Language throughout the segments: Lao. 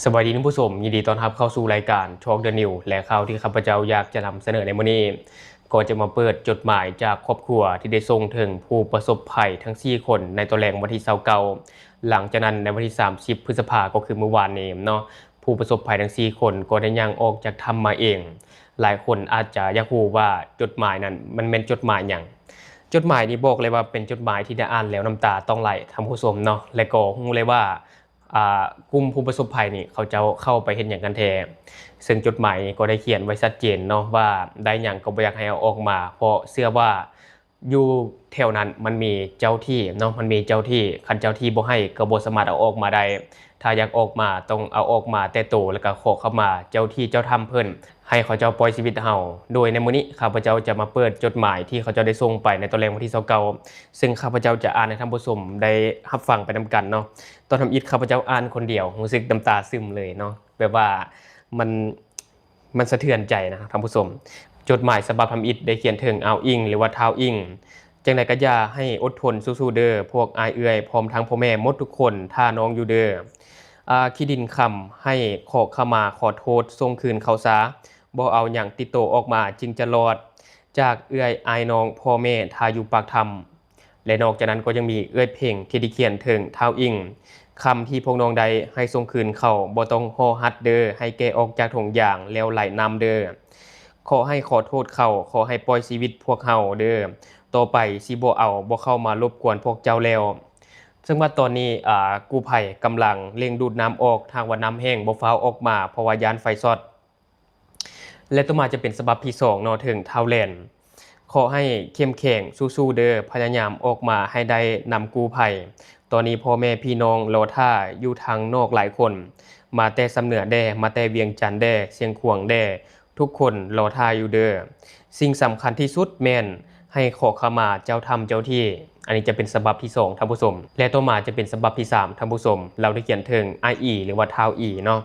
ສະບາຍດີທ່ານຜູ້ຊົມ, ຍິນດີຕ້ອນຮັບເຂົ້າສູ່ລາຍການ Talk the News ແລະ ຂ່າວທີ່ຂ້າພະເຈົ້າຢາກຈະນຳສະເໜີໃນມື້ນີ້ ກໍຈະມາເປີດຈົດໝາຍຈາກຄອບຄົວທີ່ໄດ້ສົ່ງເຖິງຜູ້ປະສົບໄພທັງສີ່ຄົນໃນຕອນແລງວັນທີຊາວເກົ້າ. ຫຼັງຈາກນັ້ນໃນວັນທີສາມສິບພຶດສະພາ ກໍຄືມື້ວານນີ້ເນາະ, ຜູ້ປະສົບໄພທັງສີ່ຄົນກໍໄດ້ຍ່າງອອກຈາກຖ້ຳມາເອງ. ຫຼາຍຄົນອາດຈະຢາກຮູ້ວ່າຈົດໝາຍນັ້ນມັນແມ່ນຈົດໝາຍຫຍັງ? ຈົດໝາຍນີ້ບອກເລີຍວ່າເປັນຈົດໝາຍທີ່ໄດ້ອ່ານແລ້ວນ້ຳຕາຕ້ອງໄຫຼທ່ານຜູ້ຊົມເນາະ, ແລະ ກໍຮູ້ເລີຍວ່າ ອ່າ ກຸ່ມຜູ້ປະສົບໄພນີ້ເຂົາເຈົ້າເຂົ້າໄປເຮັດຫຍັງກັນແທ້? ເຊິ່ງຈົດໝາຍນີ້ກໍໄດ້ຂຽນໄວ້ຊັດເຈນເນາະວ່າ ໄດ້ຫຍັງກໍບໍ່ຢາກໃຫ້ເອົາອອກມາ ເພາະເຊື່ອວ່າຢູ່ແຖວນັ້ນມັນມີເຈົ້າທີ່ເນາະ, ມັນມີເຈົ້າທີ່, ຄັນເຈົ້າທີ່ບໍ່ໃຫ້ກໍບໍ່ສາມາດເອົາອອກມາໄດ້. ຖ້າຢາກອອກມາຕ້ອງເອົາອອກມາແຕ່ໂຕ ແລ້ວກໍຂໍເຂົ້າມາເຈົ້າທີ່ເຈົ້າຖ້ຳເພິ່ນ ໃຫ້ເຂົາເຈົ້າປ່ອຍຊີວິດເຮົາ. ໂດຍໃນມື້ນີ້ຂ້າພະເຈົ້າຈະມາເປີດຈົດໝາຍທີ່ເຂົາເຈົ້າໄດ້ສົ່ງໄປໃນຕອນແລງວັນທີຊາວເກົ້າ ເຊິ່ງຂ້າພະເຈົ້າຈະອ່ານໃຫ້ທ່ານຜູ້ຊົມໄດ້ຮັບຟັງໄປນຳກັນເນາະ. ຕອນທຳອິດຂ້າພະເຈົ້າອ່ານຄົນດຽວ ຮູ້ສຶກນ້ຳຕາຊຶມເລີຍເນາະ, ແບບວ່າມັນ ມັນສະເທືອນໃຈນະທ່ານຜູ້ຊົມ. ຈົດໝາຍສະບັບທຳອິດໄດ້ຂຽນເຖິງອ້າວອິງ ຫຼືວ່າທ້າວອິງ. ຈັ່ງໃດກໍຢ່າໃຫ້ອົດທົນສູ້ໆເດີ້ ພວກອ້າຍເອື້ອຍ ພ້ອມທັງພໍ່ແມ່ໝົດທຸກຄົນຖ້ານ້ອງຢູ່ເດີ້. ອາ ຂີ້ດິນຄຳ ໃຫ້ຂໍຂະມາຂໍໂທດ ສົ່ງຄືນເຂົາຊາ, ບໍ່ເອົາຫຍັງຕິດໂຕອອກມາຈຶ່ງຈະລອດ. ຈາກເອື້ອຍອ້າຍນ້ອງ ພໍ່ແມ່ຖ້າຢູ່ປາກຖ້ຳ. ແລະ ນອກຈາກນັ້ນກໍຍັງມີເອື້ອຍເພັງທີ່ໄດ້ຂຽນເຖິງທ້າວອິງ, ຄຳທີ່ພວກນ້ອງໄດ້ໃຫ້ສົ່ງຄືນເຂົາ, ບໍ່ຕ້ອງຫໍ່ຮັດເດີ້, ໃຫ້ແກະອອກຈາກຖົງຢາງແລ້ວໄຫຼນ້ຳເດີ້. ຂໍໃຫ້ຂໍໂທດເຂົາ, ຂໍໃຫ້ປ່ອຍຊີວິດພວກເຮົາເດີ້, ຕໍ່ໄປຊິບໍ່ເອົາ, ບໍ່ເຂົ້າມາລົບກວນພວກເຈົ້າແລ້ວ. ເຊິ່ງວ່າຕອນນີ້ ອາ ກູ້ໄພກຳລັງເລັ່ງດູດນ້ຳອອກ, ຖ້າຫາກວ່ານ້ຳແຫ້ງບໍ່ຟ້າວອອກມາ ເພາະວ່າຢ້ານໄຟຊັອດ. ແລະ ຕໍ່ມາຈະເປັນສະບັບທີສອງເນາະ, ເຖິງທ້າວແລນ. ຂໍໃຫ້ເຂັ້ມແຂງ, ສູ້ໆເດີ້, ພະຍາຍາມອອກມາໃຫ້ໄດ້ນຳກູ້ໄພ. ຕອນນີ້ພໍ່ແມ່ພີ່ນ້ອງລໍຖ້າຢູ່ທາງນອກຫຼາຍຄົນ, ມາແຕ່ຊຳເໜືອແດ່, ມາແຕ່ວຽງຈັນແດ່, ຊຽງຂວາງແດ່, ທຸກຄົນລໍຖ້າຢູ່ເດີ້. ສິ່ງສຳຄັນທີ່ສຸດແມ່ນໃຫ້ຂໍຂະມາເຈົ້າຖ້ຳເຈົ້າທີ່. ອັນນີ້ຈະເປັນສະບັບທີສອງທ່ານຜູ້ຊົມ ແລະ ຕໍ່ມາຈະເປັນສະບັບທີສາມທ່ານຜູ້ຊົມ. ລາວໄດ້ຂຽນເຖິງອ້າຍອີ ຫຼືວ່າທ້າວອີເນາະ.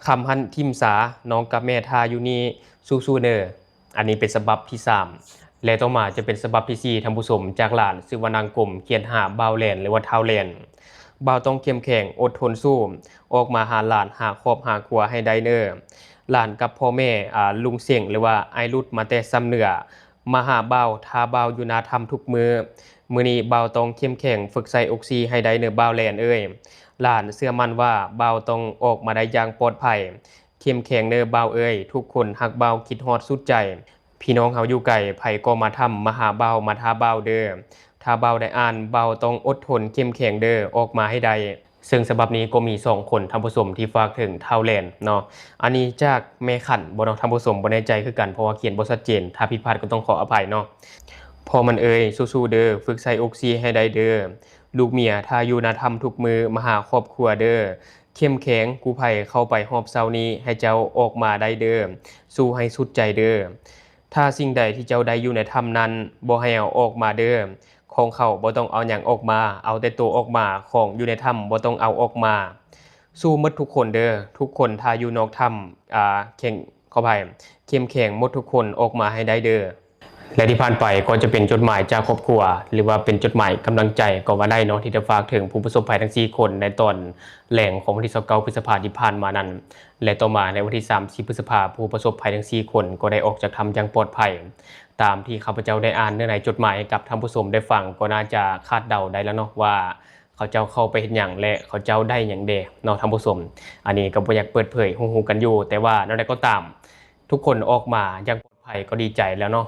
ຄຳຫັ້ນຖິ້ມຊາ, ນ້ອງກັບແມ່ຖ້າຢູ່ນີ້, ສູ້ໆເດີ້. ອັນນີ້ເປັນສະບັບທີສາມ ແລະ ຕໍ່ມາຈະເປັນສະບັບທີສີ່ທ່ານຜູ້ຊົມ, ຈາກຫຼານຊື່ວ່ານາງກົມ ຂຽນຫາບ່າວແລນ ຫຼືວ່າທ້າວແລນ. ບ່າວຕ້ອງເຂັ້ມແຂງ, ອົດທົນສູ້, ອອກມາຫາຫຼານ, ຫາຄອບຫາຄົວໃຫ້ໄດ້ເດີ້. ຫຼານກັບພໍ່ແມ່, ອາ, ລຸງເສັງ ຫຼືວ່າອ້າຍຫຼຸດມາແຕ່ຊຳເໜືອ, ມາຫາບ່າວ, ຖ້າບ່າວຢູ່ໜ້າຖ້ຳທຸກມື້. ມື້ນີ້ບ່າວຕ້ອງເຂັ້ມແຂງ, ຝຶກໃສ່ອົກຊີໃຫ້ໄດ້ເດີ້ບ່າວແລນເອີຍ. ຫຼານເຊື່ອໝັ້ນວ່າບ່າວຕ້ອງອອກມາໄດ້ຢ່າງປອດໄພ. ເຂັ້ມແຂງເດີ້ບ່າວເອີຍ, ທຸກຄົນຮັກບ່າວ, ຄິດຮອດສຸດໃຈ. ພີ່ນ້ອງເຮົາຢູ່ໄກ, ໃຜກໍມາຖ້ຳ, ມາຫາບ່າວ, ມາຖ້າບ່າວເດີ້. ຖ້າບ່າວໄດ້ອ່ານ, ບ່າວຕ້ອງອົດທົນເຂັ້ມແຂງເດີ້, ອອກມາໃຫ້ໄດ້. ເຊິ່ງສະບັບນີ້ກໍມີສອງຄົນທ່ານຜູ້ຊົມທີ່ຝາກເຖິງທ້າວແລນເນາະ. ອັນນີ້ຈາກແມ່ຂັນບໍ່ເນາະທ່ານຜູ້ຊົມ, ບໍ່ແນ່ໃຈຄືກັນ ເພາະວ່າຂຽນບໍ່ຊັດເຈນ, ຖ້າຜິດພາດກໍຕ້ອງຂໍອະໄພເນາະ. ພໍ່ໝັ້ນເອີຍ, ສູ້ໆເດີ້, ຝຶກໃສ່ອົກຊີໃຫ້ໄດ້ເດີ້. ລູກເມຍຖ້າຢູ່ໜ້າຖ້ຳທຸກມື້, ມາຫາຄອບຄົວເດີ້. ເຂັ້ມແຂງ, ກູ້ໄພເຂົ້າໄປຮອບເຊົ້ານີ້, ໃຫ້ເຈົ້າອອກມາໄດ້ເດີ້. ສູ້ໃຫ້ສຸດໃຈເດີ້. ຖ້າສິ່ງໃດທີ່ເຈົ້າໄດ້ຢູ່ໃນຖ້ຳນັ້ນ, ບໍ່ໃຫ້ເອົາອອກມາເດີ້. ຂອງເຂົາບໍ່ຕ້ອງເອົາຫຍັງອອກມາ, ເອົາແຕ່ໂຕອອກມາ, ຂອງຢູ່ໃນຖ້ຳບໍ່ຕ້ອງເອົາອອກມາ. ສູ້ໝົດທຸກຄົນເດີ້. ທຸກຄົນຖ້າຢູ່ນອກຖ້ຳ, ອາ, ເຂັ້ມ, ຂໍອະໄພ, ເຂັ້ມແຂງໝົດທຸກຄົນ, ອອກມາໃຫ້ໄດ້ເດີ້. ແລະ ທີ່ຜ່ານໄປກໍຈະເປັນຈົດໝາຍຈາກຄອບຄົວ ຫຼືວ່າເປັນຈົດໝາຍກຳລັງໃຈກໍວ່າໄດ້ເນາະ ທີ່ໄດ້ຝາກເຖິງຜູ້ປະສົບໄພທັງສີ່ຄົນໃນຕອນແລງຂອງວັນທີຊາວເກົ້າພຶດສະພາທີ່ຜ່ານມານັ້ນ ແລະ ຕໍ່ມາໃນວັນທີສາມສິບພຶດສະພາ ຜູ້ປະສົບໄພທັງສີ່ຄົນກໍໄດ້ອອກຈາກຖ້ຳຢ່າງປອດໄພ. ຕາມທີ່ຂ້າພະເຈົ້າໄດ້ອ່ານເນື້ອໃນຈົດໝາຍໃຫ້ກັບທ່ານຜູ້ຊົມໄດ້ຟັງ ກໍໜ້າຈະຄາດເດົາໄດ້ແລ້ວເນາະວ່າ ເຂົາເຈົ້າເຂົ້າໄປເຮັດຫຍັງ ແລະ ເຂົາເຈົ້າໄດ້ຫຍັງແດ່ເນາະທ່ານຜູ້ຊົມ. ອັນນີ້ກໍບໍ່ຢາກເປີດເຜີຍ ຮູ້ໆກັນຢູ່ ແຕ່ວ່າແນວໃດກໍຕາມ ທຸກຄົນອອກມາຢ່າງປອດໄພກໍດີໃຈແລ້ວເນາະ.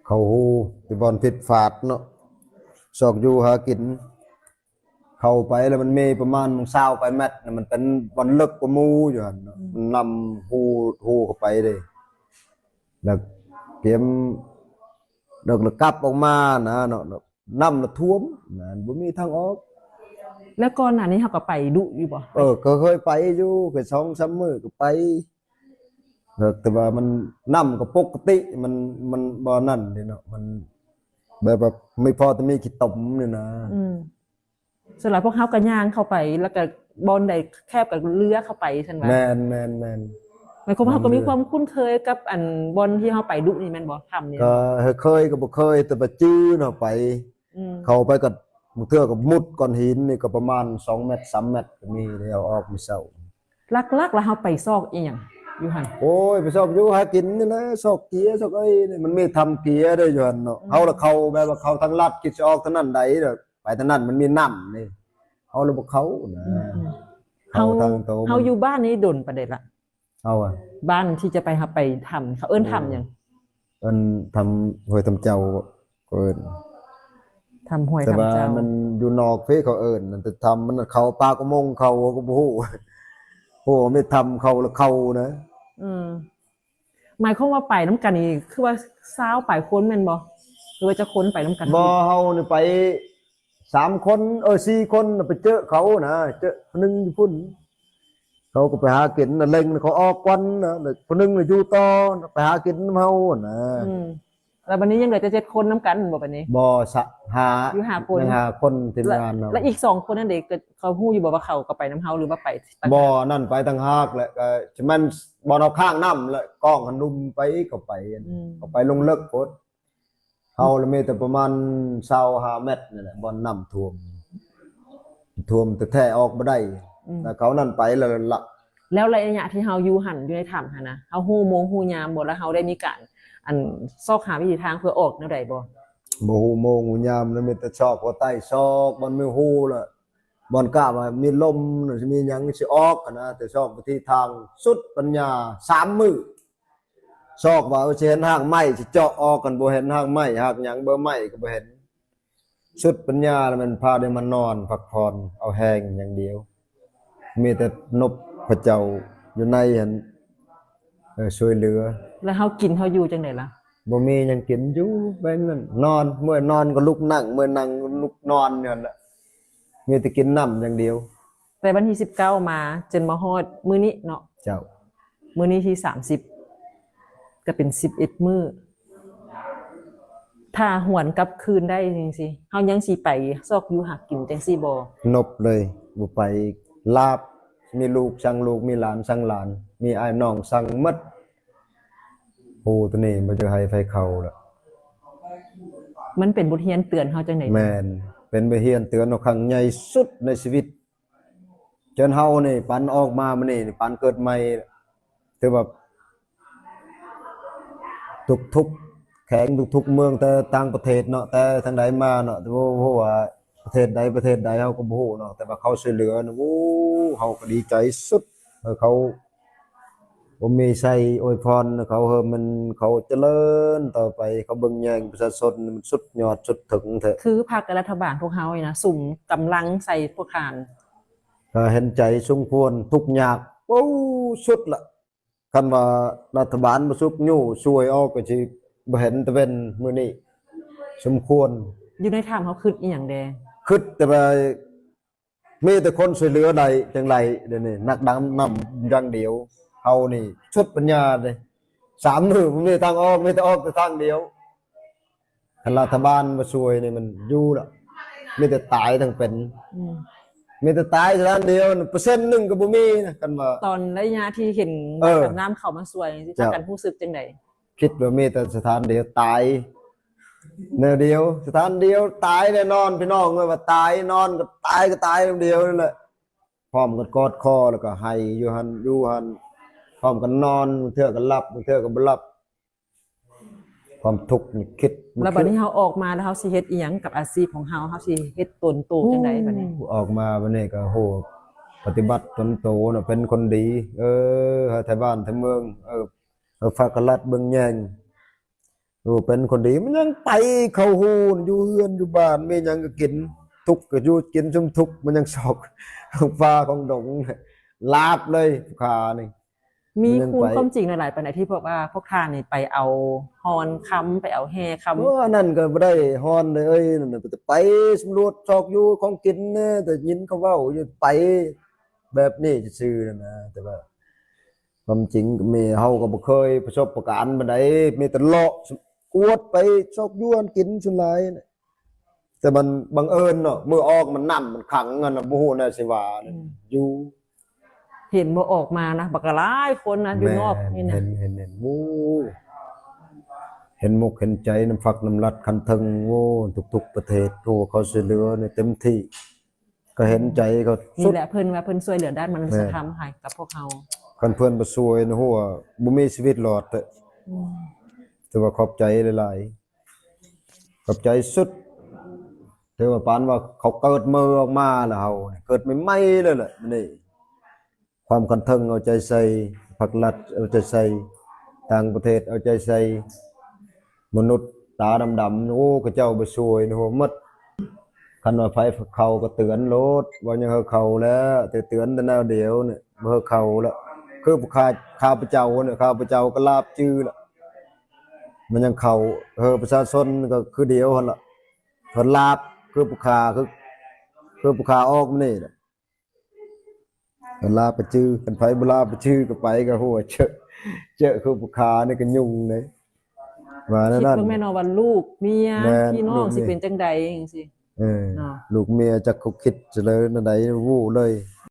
ເຂົາຮູ້ແຕ່ບ່ອນຜິດພາດເນາະ ຊອກຢູ່ຫາກິນ ເຂົ້າໄປແລ້ວມັນມີປະມານຊາວປາຍແມັດນະ ມັນເປັນບ່ອນເລິກກວ່າໝູ່ຢູ່ຫັ້ນເນາະ ມັນນຳຮູ ຮູເຂົ້າໄປເດ້ ແລ້ວກຽມ ແລ້ວ ແລ້ວກັບອອກມານະເນາະ ນ້ຳລະຖ້ວມນະ ບໍ່ມີທາງອອກ. ແລ້ວກ່ອນໜ້ານີ້ເຮົາກໍໄປດຸຢູ່ບໍ່? ເອີ ກໍເຄີຍໄປຢູ່ ເຄີຍສອງສາມມື້ກໍໄປ ແຕ່ວ່າມັນ ນ້ຳກໍປົກກະຕິ ມັນ ມັນບໍ່ນັ້ນເດ້ເນາະ ມັນແບບວ່າມີພໍແຕ່ມີຂີ້ຕົມນີ້ນະ. ອືມ ສ່ວນຫຼາຍພວກເຮົາກໍຍ່າງເຂົ້າໄປ ແລ້ວກໍບ່ອນໃດແຄບກໍເລືອເຂົ້າໄປຊັ້ນວ່າ. ແມ່ນໆໆ ໝາຍຄວາມວ່າເຮົາກໍມີຄວາມຄຸ້ນເຄີຍກັບອັນບ່ອນທີ່ເຮົາໄປດຸນີ້ແມ່ນບໍ່? ຖ້ຳນີ້ ກໍເຄີຍກໍບໍ່ເຄີຍ ແຕ່ວ່າຈື່ເນາະໄປ ອືມ ເຂົ້າໄປກໍບາງເທື່ອກໍມຸດກ້ອນຫີນນີ້ກໍປະມານສອງແມັດສາມແມັດກໍມີ ແລ້ວອອກມື້ເຊົ້າ ຫຼັກໆ ແລ້ວເຮົາໄປຊອກອີ່ຫຍັງຢູ່ຫັ້ນ? ໂອ້ຍ ໄປຊອກຢູ່ຫາກິນນີ້ແຫຼະ ຊອກເກຍ ຊອກເອີຍນີ້ ມັນມີຖ້ຳເກຍເດ້ຢູ່ຫັ້ນເນາະ. ອືມ ເຮົາລະເຂົ້າແບບວ່າເຂົ້າທາງລັດ ຄິດຊິອອກທາງນັ້ນໃດເດີ ໄປທາງນັ້ນມັນມີນ້ຳນີ້ ເຮົາລະບໍ່ເຂົ້ານະ. ອືມໆ ເຂົ້າທາງໂຕ ເຮົາ ເຮົາຢູ່ບ້ານນີ້ດົນປານໃດລະ? ເຮົາອະ ບ້ານທີ່ຈະໄປ ເຮົາໄປຖ້ຳ ເຂົາເອີ້ນຖ້ຳຫຍັງ? ໂອ້ ເອີ້ນຖ້ຳຫ້ວຍຖ້ຳເຈົ້າ ເຂົາເອີ້ນຖ້ຳຫ້ວຍ ແຕ່ວ່າຖ້ຳເຈົ້າ ມັນຢູ່ນອກພີ້ ເຂົາເອີ້ນ ແຕ່ຖ້ຳມັນເຂົ້າປາກອຸໂມງເຂົາ ເຮົາກໍບໍ່ຮູ້ ໂອ້ ມີຖ້ຳເຂົາລະເຂົ້ານະ. ອືມ ໝາຍຄວາມວ່າໄປນຳກັນນີ້ ຄືວ່າຊາວປາຍຄົນແມ່ນບໍ່ ຫຼືວ່າຈັກຄົນໄປນຳກັນ? ບໍ່ ເຮົານີ້ໄປ ສາມຄົນ ເອີ ສີ່ຄົນ ໄປເຈີເຂົານະ ເຈີຜູ້ໜຶ່ງຢູ່ພຸ້ນ ເຂົາກໍໄປຫາກິນນະ ເລັ່ງເຂົາອອກກ່ອນນະ ແລ້ວຜູ້ໜຶ່ງນະຢູ່ຕໍ່ນະ ໄປຫາກິນນຳເຮົານະ. ອືມ ແລ້ວບັດນີ້ຍັງເຫຼືອແຕ່ເຈັດຄົນນຳກັນບໍ່ບັດນີ້? ບໍ່ ສະ ຫ້າ ຢູ່ຫ້າຄົນ ຍັງຫ້າຄົນທີມງານເຮົາ. ແລ້ວ ແລ້ວອີກສອງຄົນນັ້ນເດ ເຂົາຮູ້ຢູ່ບໍ່ວ່າເຂົາກໍໄປນຳເຮົາ ຫຼືວ່າໄປຕ່າງຫາກ? ບໍ່ ນັ້ນໄປຕ່າງຫາກແຫຼະ ກໍຈະແມ່ນບ່ອນເຮົາຂ້າງນ້ຳແຫຼະ ກ້ອງຫັ້ນລຸ່ມໄປ ເຂົາໄປ ອືມ ເຂົາໄປລົງເລິກໂພດ. ເຮົາລະມີແຕ່ປະມານຊາວຫ້າແມັດນີ້ແຫຼະ ບ່ອນນ້ຳຖ້ວມ ຖ້ວມແທ້ໆ ອອກບໍ່ໄດ້. ອືມ ແລ້ວເຂົານັ້ນໄປແລ້ວລະ. ແລ້ວໄລຍະທີ່ເຮົາຢູ່ຫັ້ນ ຢູ່ໃນຖ້ຳຫັ້ນນະ ເຮົາຮູ້ໂມງຮູ້ຍາມບໍ່? ແລ້ວເຮົາໄດ້ມີການ ອັນ ຊອກຫາວິທີທາງເພື່ອອອກແນວໃດບໍ່? ບໍ່ຮູ້ໂມງຮູ້ຍາມ ລະມີແຕ່ຊອກຫົວໃຕ້ ຊອກບ່ອນມີຮູລະ ບ່ອນກະວ່າມີລົມ ຊິມີຫຍັງຊິອອກຫັ້ນນະ ແຕ່ຊອກວິທີທາງ ສຸດປັນຍາ ສາມມື້ ຊອກວ່າ ເອີ ຊິເຫັນຮາກໄມ້ ຊິເຈາະອອກກັນ ບໍ່ເຫັນຮາກໄມ້ ຮາກຫຍັງ ເບີໄມ້ກໍບໍ່ເຫັນ. ສຸດປັນຍາລະແມ່ນພາໄດ້ມານອນພັກຜ່ອນ ເອົາແຮງຢ່າງດຽວ ມີແຕ່ນົບພະເຈົ້າຢູ່ໃນຫັ້ນ ເອີ ຊ່ວຍເຫຼືອ. ແລ້ວເຮົາກິນເຮົາຢູ່ຈັ່ງໃດລະ? ບໍ່ມີຫຍັງກິນ ຢູ່ແບບນັ້ນ ນອນ ເມື່ອຍນອນກໍລຸກນັ່ງ ເມື່ອຍນັ່ງກໍລຸກນອນຢູ່ຫັ້ນລະ ມີແຕ່ກິນນ້ຳຢ່າງດຽວ. ແຕ່ວັນທີສິບເກົ້າມາຈົນມາຮອດມື້ນີ້ເນາະ. ເຈົ້າ. ມື້ນີ້ທີສາມສິບ ກໍເປັນສິບເອັດມື້. ຖ້າຫວນກັບຄືນໄດ້ຈັ່ງຊີ້ ເຮົາຍັງຊິໄປຊອກຢູ່ຫາກິນຈັ່ງຊີ້ບໍ່? ນົບເລີຍ ບໍ່ໄປອີກ ລາບ. ມີລູກຊັງລູກ ມີຫຼານຊັງຫຼານ ມີອ້າຍນ້ອງຊັງໝົດ. ໂອ້ ໂຕນີ້ບໍ່ຢາກໃຫ້ໃຜເຂົ້າລະ. ມັນເປັນບົດຮຽນເຕືອນເຮົາຈັ່ງໃດ? ແມ່ນ ເປັນບົດຮຽນເຕືອນເຮົາຄັ້ງໃຫຍ່ສຸດໃນຊີວິດ. ຈົນເຮົານີ້ ປັນອອກມາມື້ນີ້ ປັນເກີດໃໝ່ ຖືວ່າທຸກໆແຂວງ ທຸກໆເມືອງ ແຕ່ຕ່າງປະເທດເນາະ ແຕ່ທາງໃດມາເນາະ ແຕ່ບໍ່ຮູ້ວ່າປະເທດໃດ ປະເທດໃດ ເຮົາກໍບໍ່ຮູ້ເນາະ ແຕ່ວ່າເຂົາຊ່ວຍເຫຼືອນະ ໂອ້ ເຮົາກໍດີໃຈສຸດ ເອີ ເຂົາ ບໍ່ມີໄຊອວຍພອນເຂົາ ເຮີມັນເຂົາຈະເລີນຕໍ່ໄປ ເຂົາເບິ່ງແຍງປະຊາຊົນ ມັນສຸດຍອດສຸດເຖິງແທ້. ຄືພັກ ແລະ ລັດຖະບານພວກເຮົານີ້ນະ ສຸມກຳລັງໃສ່ພວກທ່ານ ກໍເຫັນໃຈສົມຄວນ ທຸກຍາກ ໂອ້ ສຸດລະ. ຄັນວ່າລັດຖະບານບໍ່ຊຸກຍູ້ຊ່ວຍອອກ ກໍຊິບໍ່ເຫັນຕາເວັນມື້ນີ້ ສົມຄວນ. ຢູ່ໃນຖ້ຳເຮົາຄິດອີ່ຫຍັງແດ່? ຄິດແຕ່ວ່າ ມີແຕ່ຄົນຊ່ວຍເຫຼືອໄດ້ຈັ່ງໃດ ດຽວນີ້ນັກດຳນ້ຳຢ່າງດຽວ ເຮົານີ້ສຸດປັນຍາເດ້ ສາມມື້ບໍ່ມີທາງອອກ ມີແຕ່ອອກແຕ່ທາງດຽວ. ຄັນລັດຖະບານບໍ່ຊ່ວຍນີ້ມັນຢູ່ລະ ມີແຕ່ຕາຍທັງເປັນ. ອືມ ມີແຕ່ຕາຍສະຖານດຽວ ເປີເຊັນໜຶ່ງກໍບໍ່ມີນະ ຄັນວ່າ ຕອນໄລຍະທີ່ເຫັນ ເອີ ນັກດຳນ້ຳເຂົ້າມາຊ່ວຍ ເຈົ້າ ພາກັນຮູ້ສຶກຈັ່ງໃດ? ຄິດວ່າມີແຕ່ສະຖານດຽວຕາຍແນວດຽວ ສະຖານດຽວຕາຍແນ່ນອນ ພີ່ນ້ອງເອີຍ ວ່າຕາຍ ນອນກໍຕາຍ ກໍຕາຍແນວດຽວນັ້ນແຫຼະ ພ້ອມກັນກອດຄໍ ແລ້ວກໍໄຫ້ຢູ່ຫັ້ນ ຢູ່ຫັ້ນ ພ້ອມກັນນອນ ບາງເທື່ອກໍຫຼັບ ບາງເທື່ອກໍບໍ່ຫຼັບ ຄວາມທຸກນີ້ຄິດບໍ່ ແລ້ວບັດນີ້ເຮົາອອກມາແລ້ວ ເຮົາຊິເຮັດອີ່ຫຍັງກັບອາຊີບຂອງເຮົາ? ເຮົາຊິເຮັດຕົນໂຕຈັ່ງໃດບັດນີ້? ອອກມາບັດນີ້ກໍ ໂຫ ປະຕິບັດຕົນໂຕເນາະ ເປັນຄົນດີ ເອີ ໃຫ້ໄທບ້ານໄທເມືອງ ເອີ ເອີ ພາກັນລັດເບິ່ງແຍງ ເອີ ເປັນຄົນດີ ມັນຍັງໄປເຂົ້າຮູ້ ຢູ່ເຮືອນຢູ່ບ້ານ ມີຫຍັງກໍກິນ ທຸກກໍຢູ່ກິນ ຊຸມທຸກມັນຍັງຊອກຂອງປ່າຂອງດົງ ລາບເລີຍ ຂານີ້. ມີ ມັນຍັງ ຄວາມ ໄປ ຄວາມຈິງຫຼາຍໆປານໃດ ທີ່ພວກວ່າພວກທ່ານນີ້ໄປເອົາຮ່ອນຄຳ ໄປເອົາແຮ່ຄຳ? ໂອ້ ອັນນັ້ນກໍບໍ່ໄດ້ຮ່ອນເລີຍ ນັ້ນນະ ໄປສຳຫຼວດຊອກຢູ່ຂອງກິນແດ່ ໄດ້ຍິນເຂົາເວົ້າຢູ່ ໄປແບບນີ້ຊື່ໆນັ້ນນະ ແຕ່ວ່າ ຄວາມຈິງກໍມີ ເຮົາກໍບໍ່ເຄີຍປະສົບປະການປານໃດ ມີແຕ່ເລາະກວດໄປຊອກຢູ່ຫາກິນສ່ວນຫຼາຍນະ ແຕ່ມັນບັງເອີນເນາະ ມື້ອອກມັນນ້ຳມັນຂັງຫັ້ນນະ ບໍ່ຮູ້ແນວຊິວ່າ ອືມ ຢູ່ ເຫັນບໍ່ ອອກມານະ ບັກຫຼາຍຄົນນະ ຢູ່ນອກນີ້ນະ ເຫັນ ເຫັນ ເຫັນ ໂອ້ ເຫັນມົກເຫັນໃຈນຳພັກນຳລັດຂັ້ນເທິງ ໂອ້ ທຸກໆປະເທດ ໂອ້ ເຂົາຊ່ວຍເຫຼືອນີ້ເຕັມທີ່. ກໍເຫັນໃຈເຂົາ ນີ້ສຸດ ແຫຼະ ເພິ່ນວ່າເພິ່ນຊ່ວຍເຫຼືອດ້ານມະນຸດສະທຳໃຫ້ກັບພວກເຮົາ. ຄັນເພິ່ນບໍ່ຊ່ວຍນະ ຫົວ ບໍ່ມີຊີວິດລອດເດ້. ອືມ ຖືວ່າຂອບໃຈຫຼາຍໆ ຂອບໃຈສຸດ. ຖືວ່າປານວ່າເຂົາເກີດເມີອອກມາແລ້ວ ເຮົາເກີດໃໝ່ໆເລີຍແຫຼະ. ມື້ນີ້ ຄວາມຂັ້ນເທິງເອົາໃຈໃສ່, ພາກລັດເອົາໃຈໃສ່, ຕ່າງປະເທດເອົາໃຈໃສ່, ມະນຸດຕາດຳໆ ໂອ້ ເຂົາເຈົ້າໄປຊ່ວຍນະ ຫົວໝົດ. ຄັນວ່າໃຜເຂົ້າກໍເຕືອນໂລດ, ວ່າຍັງເຮີເຂົ້າແລ້ວ, ແຕ່ເຕືອນແຕ່ແນວດຽວນີ້ ບໍ່ເຮີເຂົ້າລະ. ຄືພວກຂ້າ ຂ້າພະເຈົ້ານີ້ ຂ້າພະເຈົ້າກໍລາບຈື່ລະ, ມັນຍັງເຂົ້າ ເຮີປະຊາຊົນກໍຄືດຽວຫັ້ນລະ. ເພິ່ນລາບຄືຜູ້ຂ້າ ຄື ຄືຜູ້ຂ້າອອກມານີ້ລະ. ເພິ່ນລາບໄປຈື່, ຄັນໃຜບໍ່ລາບໄປຈື່ກໍໄປກໍຫົວເຈາະ ເຈາະຄືຜູ້ຂ້ານີ້ກໍຫຍຸ້ງເດ້. ວ່າແນວນັ້ນ ຄິດເບິ່ງແມ່ນວ່າລູກເມຍ ແມ່ນ ພີ່ນ້ອງ ລູກເມຍ ຊິເປັນຈັ່ງໃດຈັ່ງຊີ້. ເອີ ເນາະ ລູກເມຍຈັກເຂົາຄິດຈັ່ງໃດແນວໃດ ຮູ້ເລີຍ.